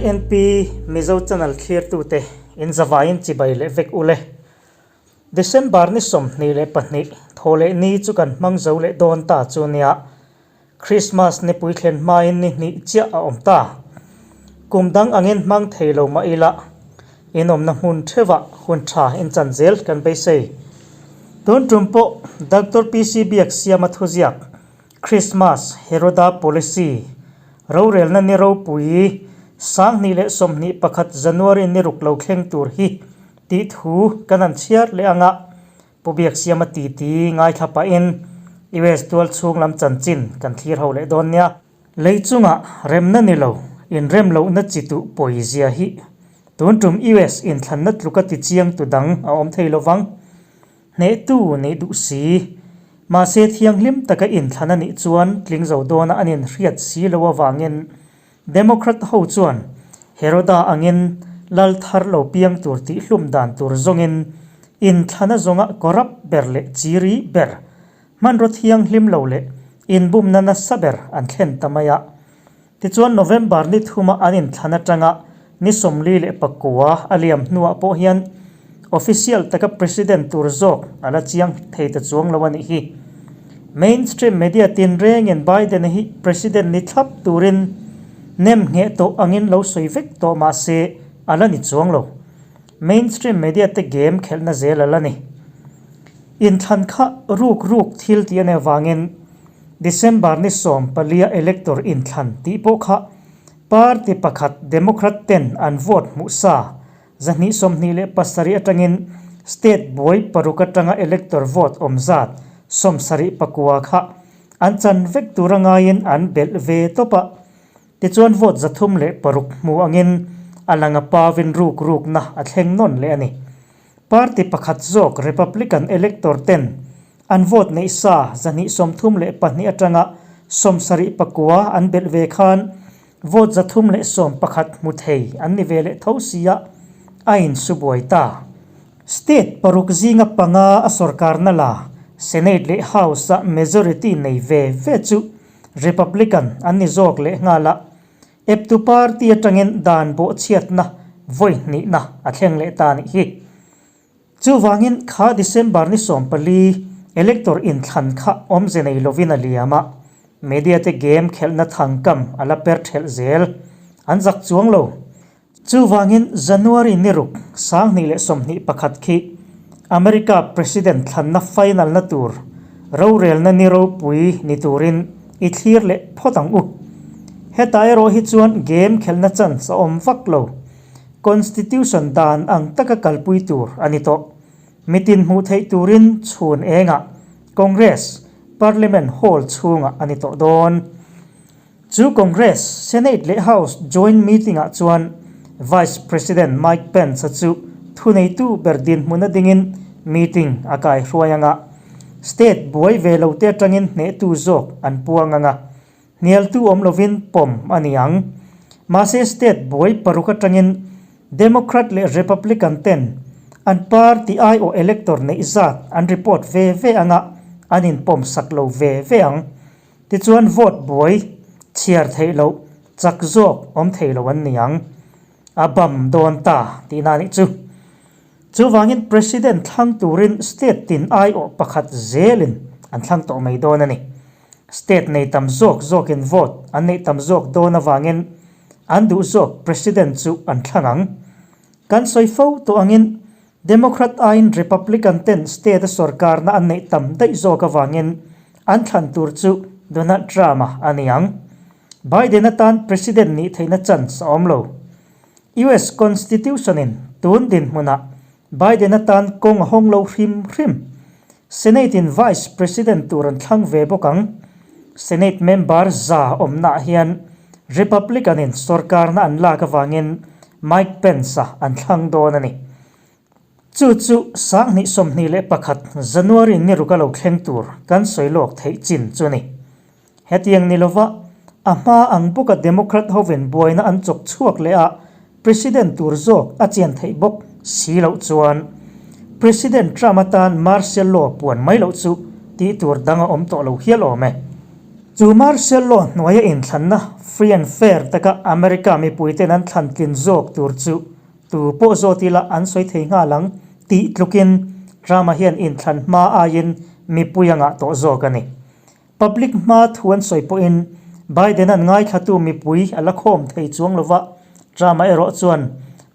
INP Mizo Channel thlirtute in zavaiin chibai leh vek ule. December ni 22 thaw leh ni chu kan hmang zo leh dawn ta chu nia. Christmas nipui thlen hmain ni hnih chiah a awm ta. Kum dang angin hmang thei lo mah ila, inawmna hmun theuhah hun tha inchan zel kan beisei. Tun tum pawh Doctor PC Biaksiama thuziak Christmas Heroda Policy rorelna ni ropui 2021 January ni ruk lo thleng tur hi tih thu kan han chhiar leh anga Pu Biaksiama titi ngaithla pahin US tual chhung lam chanchin kan thlir ho leh dawn nia. Lei chungah remna ni lo, inrem lohna chi tuh pawizia hi tun tum US inthlanna tluka ti chiang tu dang a awm thei lo vang. Hnehtu nih duh si. Mahse thianghlim taka inthlan a nih chuan tling zo dawna an inhriat si lo avangin Democrat ho chuan Heroda angin lal thar lo piang tur tih hlum dan tur zawngin inthlana zawnga corrupt ber leh chiri ber, hmanraw thianghlim lo leh inbumna nasa ber an thlen ta mai a. Tichuan November ni thuma an inthlan atanga ni 49 a liam hnuah pawh hian official taka president tur zawk a la chiang thei ta chuang lo a nih hi. Mainstream media tinrengin Biden-a hi president ni thlap turin nem ngheh tawh angin lo sawi vek tawh mah se a la ni chuang lo. Mainstream media te game khelhna zel a la ni. Inthlan kha ruk ruk thil tih a nih avangin December ni 14 elector inthlan tih pawh kha party pakhat Democrat ten an vote hmuh sa 227 atangin state buai paruk atanga elector vote awm zat 79 kha an chan vek tur a ngaiin an belh ve tawp a. Tichuan vote 306 hmu angin a lang a pavin ruk rukna a thleng nawn leh a ni. Party pakhat zawk Republican elector ten an vote neih sa 232 atanga 79 an belh ve khan Vote 311 hmu thei an ni ve leh tho sia, a insu buai ta. State paruk zinga panga a sorkarna la Senate leh House-a majority nei ve ve chu Republican an ni zawk leh nghal a, eptu party atangin dan bawhchhiatna vawi hnihna a thleng leh ta nih hi. Chuvangin kha December ni 14 elector inthlan kha awmze nei lovin a liam a, media te game khelhna thangkam a la per thelh zel. An zak chuang lo. Chuvangin January ni ruk 2021 khi America President thlanna final na tur rorelna ni ropui ni turin i thlir leh phawt ang u. Hetah erawh hi chuan game khelhna chance a awm vak lo. Constitution dan ang taka kalpui tur a ni tawh. Mitin hmuh theih turin chhun engah Congress, Parliament Hall chhungah a ni tawh dawn. Chu Congress, Senate leh House joint meeting-ah chuan Vice President Mike Pence-a chu thuneitu ber dinhmun a dingin meeting a kaihruai anga, state buai ve lote atangin hnehtu zawk an puang anga, Hnialtu awm lovin pawm a ni ang. Mahse state buai paruk atangin Democrat leh Republican ten an party aiawh elector neih zat an report ve ve anga an inpawm sak lo ve ve ang. Tichuan vote buai chhiar theih loh chak zawk awm thei lo an ni ang. A bam dawn ta tihna nih chu. Chuvangin President thlang turin state tin aiawh pakhat zelin an thlang tawh mai dawn a ni. State nei tam zawk zawkin vote an neih tam zawk dawn avangin an duh zawk President chu an thlang ang. Kan sawi fo tawh angin Democrat aiin Republican ten state a sorkarna an neih tam daih zawk avangin an thlan tur chu Donald Trump-a a ni ang. Biden atan President nih theihna chance a awm lo. US Constitution in tun dinhmunah Biden atan kawng a hawng lo hrim hrim. Senate in Vice President tur an thlang ve bawk ang. Senate member za awmnaah hian Republican in sorkarna an lak avangin Mike Pence-a an thlang dawn a ni. Chu chu 2021 January ni ruk a lo thleng tur kan sawi lawk theih chin chu a ni. Hetiang ni lova a hma ang bawka Democrat hovin buaina an chawk chhuak leh a, President tur zawk a chian theih bawk si loh chuan President Trump atan martial law puan mai loh chu tih tur dang a awm tawh lo hial awm e. Chu martial law hnuaia inthlanna Free and fair taka America mipuiten an thlan tlin zawk tur chu tu pawh zawt ila an sawi thei nghal ang tih tlukin Trump-a hian inthlan hma aiin mipui a ngah tawh zawk a ni. Public hma thu an sawi pawhin Biden-a'n ngaithlatu mipui a la khawm thei chuang lova, Trump-a erawh chuan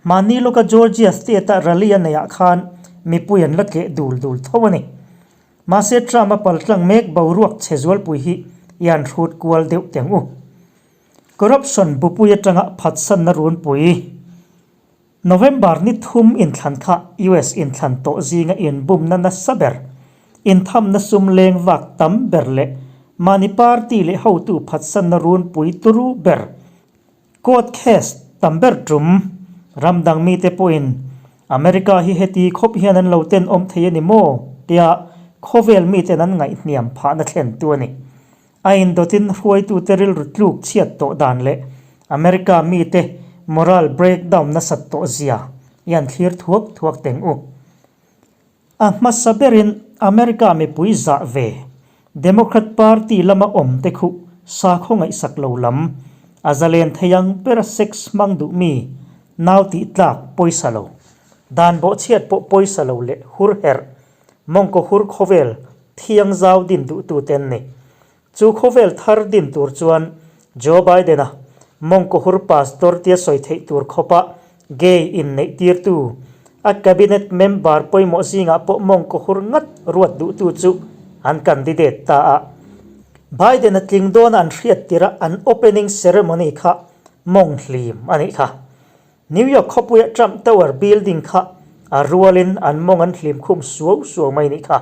mahni lawka Georgia state-a rally a neihah khan mipui an la tleh dul dul tho a ni. Mahse Trump-a paltlang mek boruak chhe zualpui hi i han hrut kual deuh teng u. Corruption bupui atanga phatsanna runpui. November ni thum inthlan kha US inthlan tawh zinga inbumna nasa ber, inthamna sum leng vak tam ber leh mahni party leh hotu phatsanna runpui turu ber Court case tam ber tum, ram dang mite pawhin America hi heti khawp hian an lo ten awm thei a ni maw? tia khawvel miten an ngaihhniam phahna thlentu a ni. A indawtin hruaitute rilru tluk chhiat tawh dan leh America mite moral breakdown nasat tawh zia i an thlir thuak thuak teng u. A hmasa berin America mipui zah ve, Democrat Party lama awm te khuh sakhaw ngaihsak lo lam, a zalen thei ang bera sex hmang duh mi, nau tih tlak pawisa lo, dan bawhchhiat pawh pawisa lo leh hur herh, mawngkaw hur khawvel thiang zau din duhtu te an ni. Chu khawvel thar din tur chuan Joe Biden-a mawngkaw hur pastor tia sawi theih tur khawpa gay inneih tirtu, a cabinet member pawimawh zingah pawh mawngkaw hur ngat ruat duhtu chu an candidate ta a. Biden-a tling dawna an hriat tirh a an opening ceremony kha mawng hlim a nih kha. New York khawpuia Trump Tower building kha a rualin an mawng an hlim khum suau suau mai nih kha.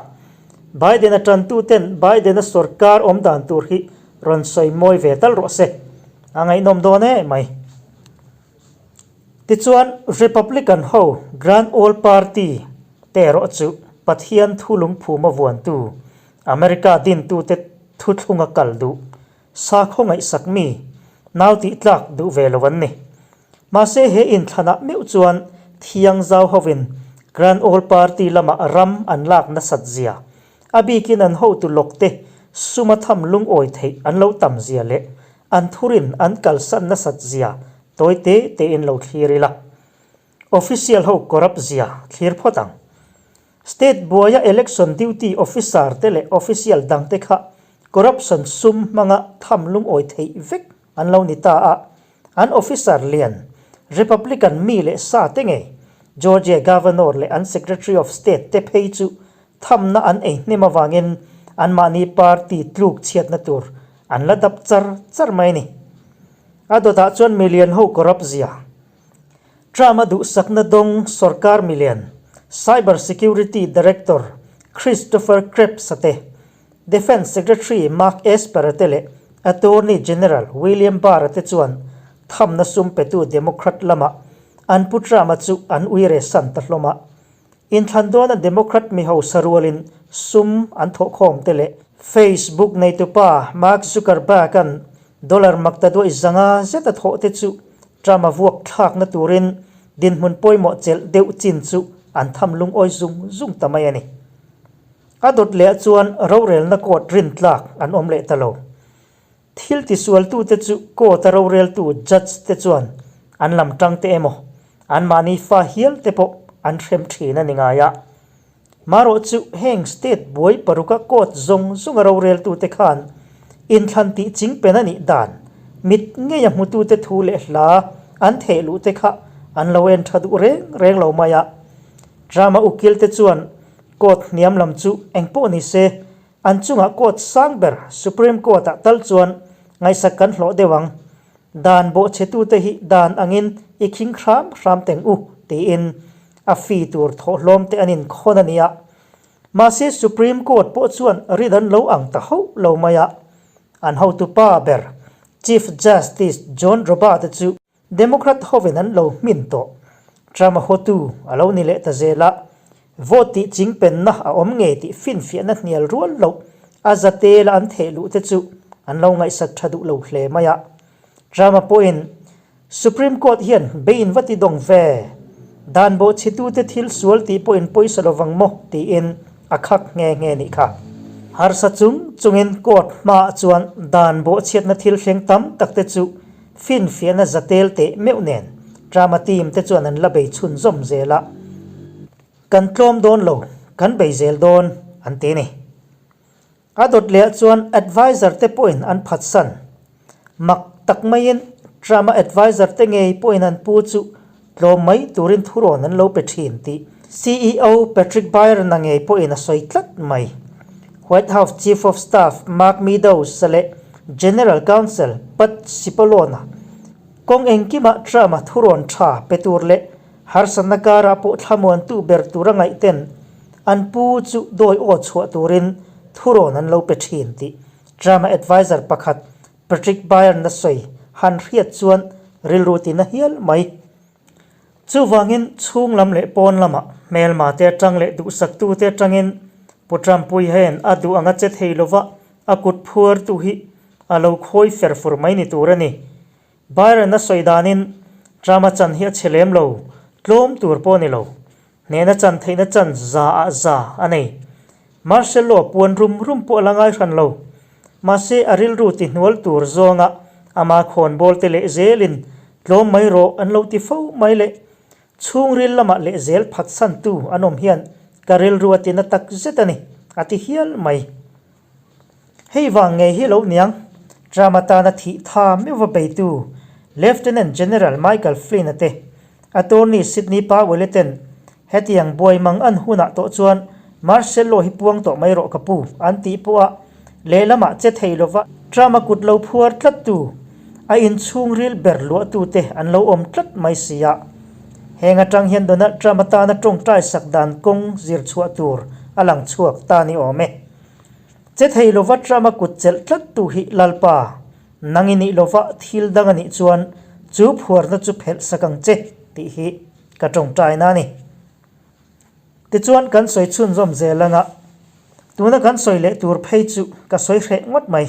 Biden-a tantuten Biden-a sorkar awm dan tur hi rawn sawi mawi ve tal rawh se. A ngaihnawm dawn e mai. Tichuan, Republican ho Grand Old Party te erawh chu Pathian thu lungphuma vuantu, America dintute thuthlunga kal duh, sakhaw ngaihsak mi, nau tih tlak duh ve lo an ni. Mahse he inthlanah meuh chuan thiang zau hovin Grand Old Party lamah ram an lak nasat zia, a bikin an hotu lawk te suma tham lungawi theih an lo tam zia leh an thurin an kalsan nasat zia tawi te tein lo thlir ila. Official ho corrupt zia thlir phawt ang. State buaia election duty officer te leh official dangte kha corruption sum hmanga tham lungawi theih vek an lo ni ta a, an officer lian Republican mi leh sa te ngei Georgia Governor leh an Secretary of State te phei chu thamna an ei hnem avangin anmahni party tluk chhiatna tur an la dap char char mai a ni. A dawtah chuan milian ho corrupt zia Trump-a duhsakna dawng sorkar milian Cyber Security Director Christopher Krebs-a te, Defence Secretary Mark Esper-a te leh Attorney General William Barr-a te chuan thamna sum petu Democrat lamah an pu Trump-a chu an uire san ta hlawm a. Inthlan dawna Democrat mi hausa rualin sum an thawhkhawm te leh Facebook neitupa Mark Zuckerberg-a'n Dollar makta duai zanga zeta thawh te chu Trump-a vuak thlakna turin dinhmun pawimawh chelh deuh chin chu an tham lungawi zung zung ta mai a ni. A dawt leh chuan rorelna court rintlak an awm leh ta lo. Thil tisualtute chu court-a roreltu judge te chuan an lam tang te emaw, anmahni fa hial te pawh an hrem thin a ni ngai a. Marawh chu heng state buai paruka court zawng zawnga roreltute khan inthlan tih chingpen a nih dan mit ngeia hmutute thu leh hla an theh luh te kha an lo en tha duh reng reng lo mai a. Trump-a ukilte chuan court hniam lam chu engpawh ni se an chungah court sang ber Supreme Court-ah tal chuan ngaihsak kan hlawh deuh ang. Dan bawhchhetute hi dan angin i khing hram hram teng u tiin A fee tur thawhhlawm te an inkhawn a nia. Mahse Supreme Court pawh chuan rin an lo ang ta hauh lo mai a. An hotupa ber Chief Justice John Roberts-a chu Democrat hovin an lo hmin tawh. Trump-a hotu a lo ni leh ta zel a. Vote tih chingpenna a awm ngei tih finfiahna hnial rual loh a zatela an theh luh te chu an lo ngaihsak tha duh lo hle mai a. Trump-a pawhin Supreme Court hian bein va ti dawng ve, dan bawhchhitute thil sual tih pawhin pawisa lovang maw tiin a khak nghe nghe nih kha. Harsa chung chungin court hmaah chuan dan bawhchhiatna thil thleng tam tak te chu. Finfiahna zatel teh meuh nen Trump-a team te chuan an la bei chhunzawm zel a, Kan tlawm dawn lo, kan bei zel dawn, an ti a ni. A dawt lehah chuan adviser te pawhin an phatsan. Mak tak maiin Trump-a adviser te ngei pawhin an pu chu tlawm mai turin thurawn an lo pe thin tih CEO Patrick Byron-a ngei pawhin a sawi tlat mai. White House Chief of Staff Mark Meadows-a leh General Counsel Pat Cipollone-a kawng engkimah Trump-a thurawn tha pe tur leh harsatna karah pawh thlamuantu ber tura ngaihten An pu chu dawi aw chhuah turin thurawn an lo pe thin tih Trump-a adviser pakhat Patrick Byrne-a sawi han hriat chuan rilru tina hial mai. Chuvangin chhung lam leh pawn lamah hmelma te atang leh duhsaktu te atangin Pu Trump pui hian a duh anga che thei lova a kut phuartu hi a lo khawi fer fur mai ni tur a ni. Byron-a sawi danin Trump-a chan hi a chhe lem lo, tlawm tur pawh a ni lo. Hnehna chan theihna chan za ah za a nei. Marcello puan rum rum pawh a la ngai hran lo. Mahse a rilru ti hnual tur zawnga ama khawnbawl te leh zelin tlawm mai rawh an lo ti fo mai le. Chhungril lamah leh zel phatsantu an awm hian ka rilru a tina tak zet a ni, a ti hial mai. Hei vang ngei hi lo niang, Trump atana thih tha meuhva beitu Lieutenant General Michael Flynn-a te, Attorney Sidney Powell-i ten hetiang buai mang an hunah tawh chuan Martial Law hi puang tawh mai rawh ka pu an tih pawha lehlamah che thei lova Trump-a kut lo phuar tlattu, a inchhungril ber luahtute an lo awm tlat mai si a. Heng atang hian Donald Trump atana tawngtai sak dan kawng zir chhuah tur a lang chhuak ta ni awm e. Che thei lova Trump-a kut chelh tlat tu hi Lalpa, nang i nih lova thil dang a nih chuan chu phuarna chu phelh sak ang che tih hi ka tawngtaina a ni. Tichuan kan sawi chhunzawm zel anga tuna kan sawi leh tur phei chu ka sawi hreh ngawt mai.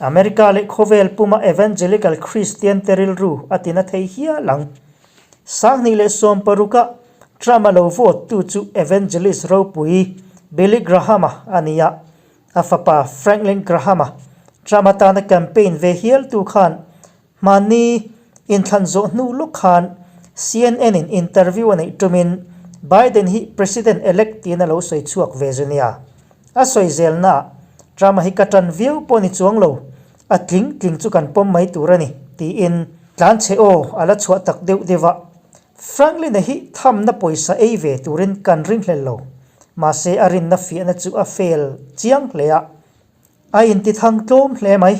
America leh khawvel puma Evangelical Christian te rilru a tina thei hial ang. 2016 a Trump a lo vote tu chu Evangelist ropui Billy Graham-a a ni a, a fapa Franklin Graham-a Trump atana campaign ve hial tu khan Hmanni inthlan zawh hnu lawk khan CNN in interview a neih tumin Biden hi President elect tiin a lo sawi chhuak ve zu nia. A sawi zelnaah Trump-a hi ka tan viau pawh ni chuang lo, a tling tling chu kan pawm mai tur a ni, tiin tlanchhe aw a la chhuah tak deuh deuh a. Franklin-a hi thamna pawisa ei ve turin kan ringhlel lo, mahse a rinna fiahna chu a fail chiang hle a, a intithang tlawm hle mai.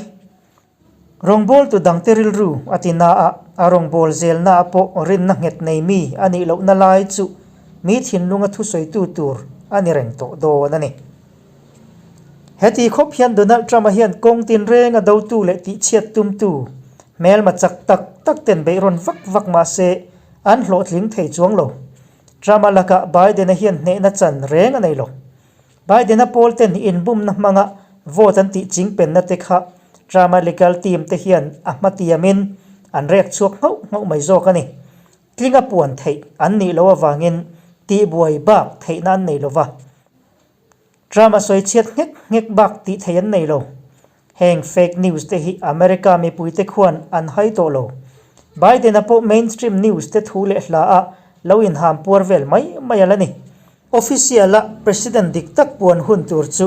Rawngbawltu dangte rilru a ti na a, a rawngbâwl zelnaah pawh rinna nghet nei mi a nih lohna lai chu mi thinlunga thusawitu tur a ni reng tawh dawn a ni. Heti khawp hian Donald Trump-a hian kawng tinrenga dotu leh tihchhiat tumtu hmelma chak tak tak ten beihrawn vak vak mah se an hlawhtling thei chuang lo. Trump-a lakah Biden-a hian hnehna chan reng a nei lo. Biden-a pawl ten inbumna hmanga vote an tih chingpenna te kha Trump-a legal team te hian a hmatiamin an rek chhuak nghauh nghauh mai zawk a ni. Tlinga puan theih an nih loh avangin tihbuai bak theihna an nei lo va. Trump-a sawi chhiat nghek nghek bak tih theih an nei lo. Heng fake news te hi America mipuite khuan an hai tawh lo. Biden-a pawh mainstream news te thu leh hla ah lo inham puar vel mai mai a la ni. Official-a President dik tak puan hun tur chu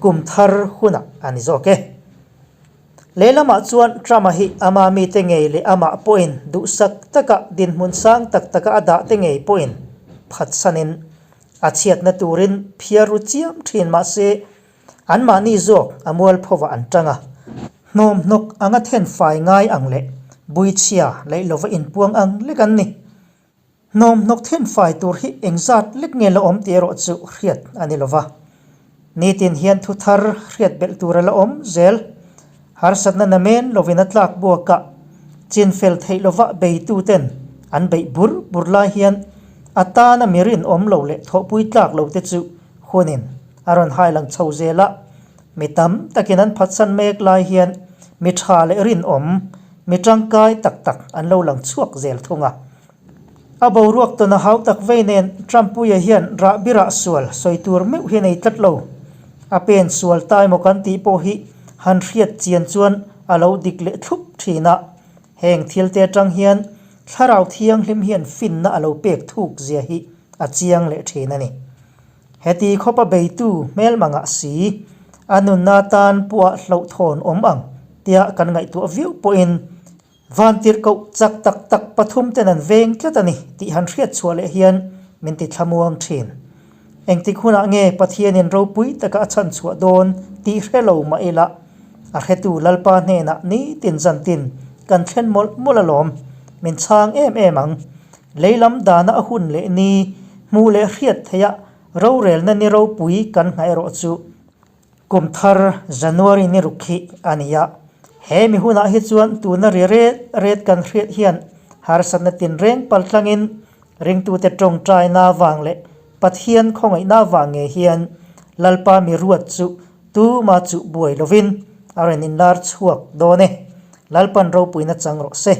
kum thar hunah a ni zawk e. Lehlamah chuan Trump-a hi ama mite ngei leh amah pawhin duhsak taka dinhmun sang tak taka a dah te ngei pawhin phatsanin a chhiatna turin phiar ru chiam thin mahse Anmahni zawk a mualphovah an tang a, hnawmhnawk anga then fai ngai ang leh buichhia leih lova inpuang ang lek an ni. Hnawmhnawk then fai tur hi engzat lek nge la awm tih erawh chu hriat a ni lova. Nitin hian thu thar hriat belh tur a la awm zel. Harsatna namen lovin a tlak buakah chinfel theih lova beituten an beih bur bur lai hian a tana mi rinawm lo leh thawhpui tlak lo te chu hunin a rawn hai lang chho zel a, mi tam takin an phatsan mek lai hian mi tha leh rinawm, mi tangkai tak tak an lo lang chhuak zel thung a. A boruak tawn a hau tak vei nen Trump-puia hian rah birah sual sawi tur meuh hi a nei tlat lo. A pen sual ta emaw kan tih pawh hi han hriat chian chuan a lo dik leh thlup thin a. Heng thilte atang hian Thlarau Thianghlim hian finna a lo pek thuk zia hi a chiang leh thin a ni. Heti khawpa beitu hmelmangah si, a nunna tan pawha hlauhthawn awm ang tia kan ngaihtuah viau pawhin Vantirhkoh chak tak tak pathumten an veng tlat a ni tih han hriat chhuah leh hian min ti thlamuang thin. Engtik hunah nge Pathianin ropui taka a chhan chhuah dawn tih hre lo mah ila, a hretu Lalpa hnenah nitin zantin kan thlen mawlh mawlh alawm, min chhang em em ang. Lei lam dana a hun leh ni, hmuh leh hriat theiha rorelna ni ropui kan nghah erawh chu Kum thar January ni ruk hi a ni a, he mi hunah hi chuan tuna ri ret ret kan hriat hian harsatna tinreng pal tlangin ringtute tawngtaina avang leh Pathian khawngaihna avang nge hian Lalpa mi ruat chu tuma chuh buai lovin a rawn inlar chhuak dawn e. Lalpan ropuina chang rawh se.